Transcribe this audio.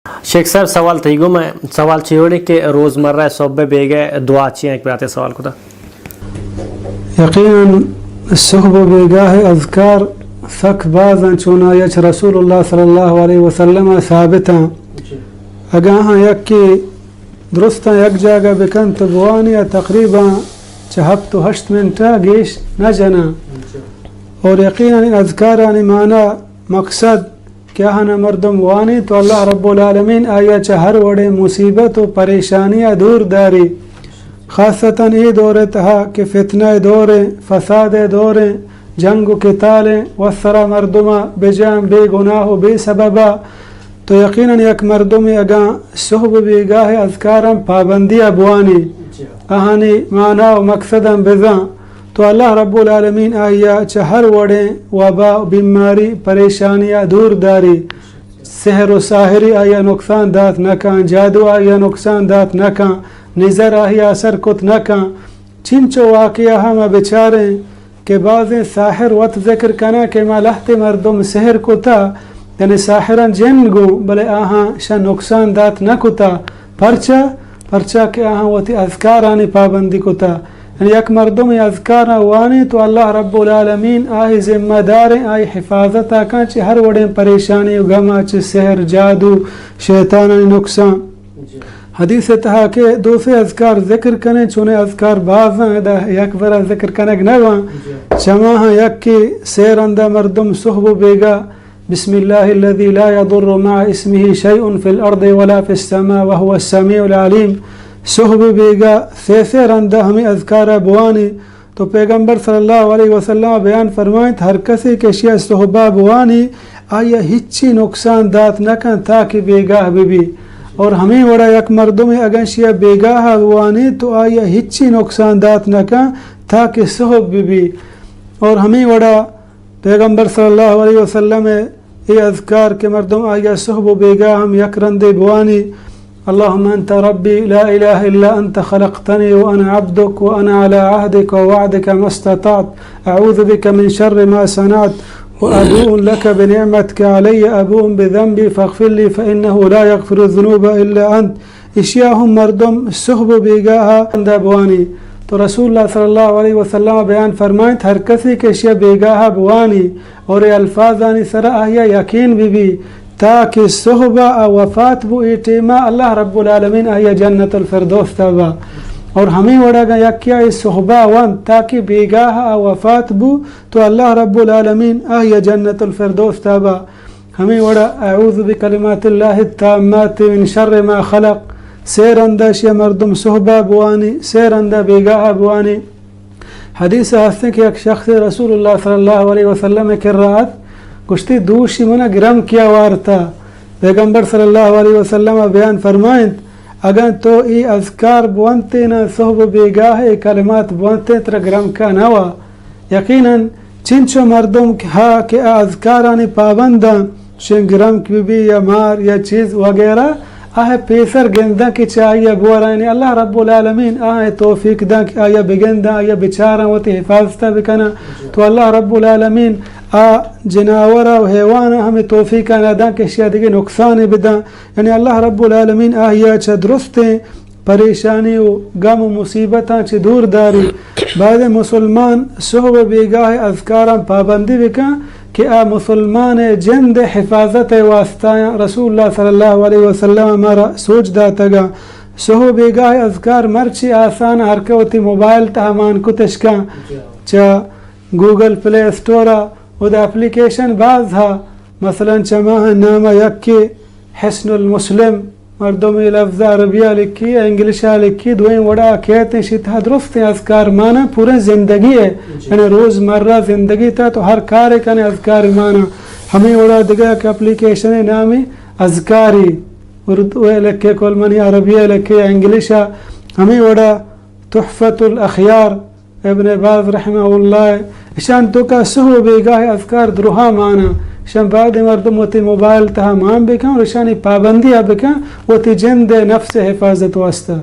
شیخ صاحب، سوال تئی گوما، سوال چی وڑے کہ روزمرہ صحب بیگہ دعا چی ہیں؟ ایک برات سوال کتا۔ یقیناً صحب بیگاہ اذکار سک باز ہیں، چونایا چہ رسول اللہ صلی اللہ علیہ وسلم ثابت ہیں۔ اگاں ہاں یکی درستاں یک جاگہ بکنت بوانی ء تقریباً چہ ہپت و ہشت منٹ ء گیش نہ جناں۔ اور یقیناً ان اذکارانی معنی، مقصد کہ آہانا مردم وانی تو اللہ رب العالمین آیا چہ ہر وڑیں مصیبت و پریشانی ء دور داری۔ خاصتاً اے دور ء تہا کہ فتنہ ء دور ء، فساد ء دور ء، جنگ و قتال ء، وسرا مردم ء بجان بے گناہ و بے سبب ء تو یقیناً یک مردمے اگاں صحب و بیگاہ ء اذکاراں پابندی ء بوانی، آہانی معنی و مقصداں بزاں، تو اللہ رب العالمین آئی ء چہ ہر وڑیں وبا و بیماری، پریشانی ء دور داری۔ سحر و ساحری آئی ء نقصان دات نہ کن، جادو آئی ء نقصان دات نہ کن، نظر آئی ء اثر کت نہ کن۔ چنچو واقعہ ہم بچاریں کہ بازیں ساحر وت ذکر کناں کہ ما لہتے مردم سحر کتا، یعنی ساحراں جن گوں، بلے آہاں شہ نقصان دات نہ کتا۔ پرچا؟ پرچا کہ آہاں وتی اذکارانی پابندی کتا۔ یعنی یک مردم اذکاراں وانی تو اللہ رب العالمین آئی ذمہ داریں، آئی حفاظت کن چہ ہر وڑیں پریشانی و غم، چہ سحر، جادو، شیطانانی نقصان۔ حدیث ء تہا کہ دو سے اذکار ذکر کنیں، چونیں اذکار باز ہیں، ادا یک برا ذکر کنگ نہ باں۔ چماہاں یک کہ سے رندا مردم صحب و بیگا، بسم الله الذي لا يضر مع اسمه شيء في الأرض ولا في السماء وهو السميع العليم، صحب و بیگا سے سے رندا ہمیں اذکارا بوانی۔ تو پیغمبر صلی اللہ علیہ وسلم بیان فرمائیت، ہر کسے کہ اشیا صحبہ بوانی، آیا ہچی نقصان دات نہ کن تاکہ بیگاہ بہ بی۔ اور ہمیں وڑا یک مردم اگن اشیا بیگاہ بوانی تو آیا ہچی نقصان دات نہ کن تاکہ صحب بہ بی۔ اور ہمیں وڑا پیغمبر صلی اللہ علیہ وسلم اے اذکار کہ مردم آئی ء صحب و بیگاہ ہم یک رندے بوانی، اللهم أنت ربي لا إله إلا أنت خلقتني وأنا عبدك وأنا على عهدك ووعدك ما استطعت، أعوذ بك من شر ما صنعت، وأبوء لك بنعمتك علي، أبوء بذنبي فاغفر لي فإنه لا يغفر الذنوب إلا أنت۔ اشیا ہم مردم صحب و بیگاہ ء رندا بوانی۔ تو رسول اللہ صلی اللہ علیہ وسلم بیان فرمائیت، ہر کسے کہ اشیا بیگاہ ء بوانی اور اے الفاظانی سرا آیا یقین بہ بی تاکہ صحب ء وفات بو، اے ٹیما اللہ رب العالمین آیا جنت الفردوس تا با۔ اور ہمیں وڑا اگاں یکیا اے صحبہ ونت تاکہ بیگاہ ء وفات بو تو اللہ رب العالمین آیا جنت الفردوس تا با۔ ہمیں وڑا أعوذ بكلمات الله التامات من شر ما خلق، سے رندا اشیا مردم صحبہ بوانی، سے رندا بیگاہ بوانی۔ حدیث ہستیں کہ یک شخص رسول اللہ صلی اللہ علیہ وسلم کرا ات، گوشتی، دوشی منا گرمکیا وارتا۔ پیغمبر صلی اللہ علیہ وسلم بیان فرمائنت، اگاں تو ای اذکار بوانتینا صحب و بیگاہ، اے کلمات بوانتین، ترا گرمکا نوا۔ یقیناً چنچو مردم کہ ہا کہ آ اذکارانی پابنداں، شنگ گرمک بہ بی یا مار یا چیز وغیرہ، آہ پیسر گنداں کہ چہ آئی ء بورائینی۔ اللہ رب العالمین آہ توفیق داں کہ آئی ء بگنداں، آئی ء بچاراں، وتی حفاظت ء بکناں۔ تو اللہ رب العالمین آ جناور ء و حیوان ء ہمیں توفیق ء نہ داں کہ اشیا دگہ نقصانے بداں۔ یعنی اللہ رب العالمین آہیا چہ درستیں پریشانی و غم و مصیبتاں چہ دور داری۔ باید مسلمان صحب و بیگاہ اذکاراں پابندی بکن کہ آ مسلمان جند حفاظت واسطہ رسول اللہ صلی اللہ علیہ وسلم مارا سوچ داتگا۔ صحب و بیگاہ اذکار مرچی آسان، ہر کہ وتی موبائل تہا مان کتش کن، چہ گوگل پلے اسٹورا و دا اپلیکیشن باز ہا، مثلاً چہ ماہ نامہ یکے حصن المسلم، مردم اے لفظ عربی ء لکھی، انگلش ء لکھی، دوئیں وڑا کیت، ایشی تہا درستیں اذکار مانا پوریں زندگی ء، یعنی روزمرہ زندگی تہا تو ہر کارے کنے اذکار مانا۔ ہمیں وڑا دگہ یک اپلیکیشن نامی اذکاری، اردو ء لکھے کل منی، عربی ء لکھے، انگلش ء، ہمیں وڑا تحفۃ الاخیار، ابن باز رحمہ اللہ، اشان توکا صحب و بیگاہ اذکار درہا مانا، اشان باید مردم وتی موبائل تہا مان بکن اور اشانی پابندی ء بکن وتی جند نفس حفاظت واسطہ۔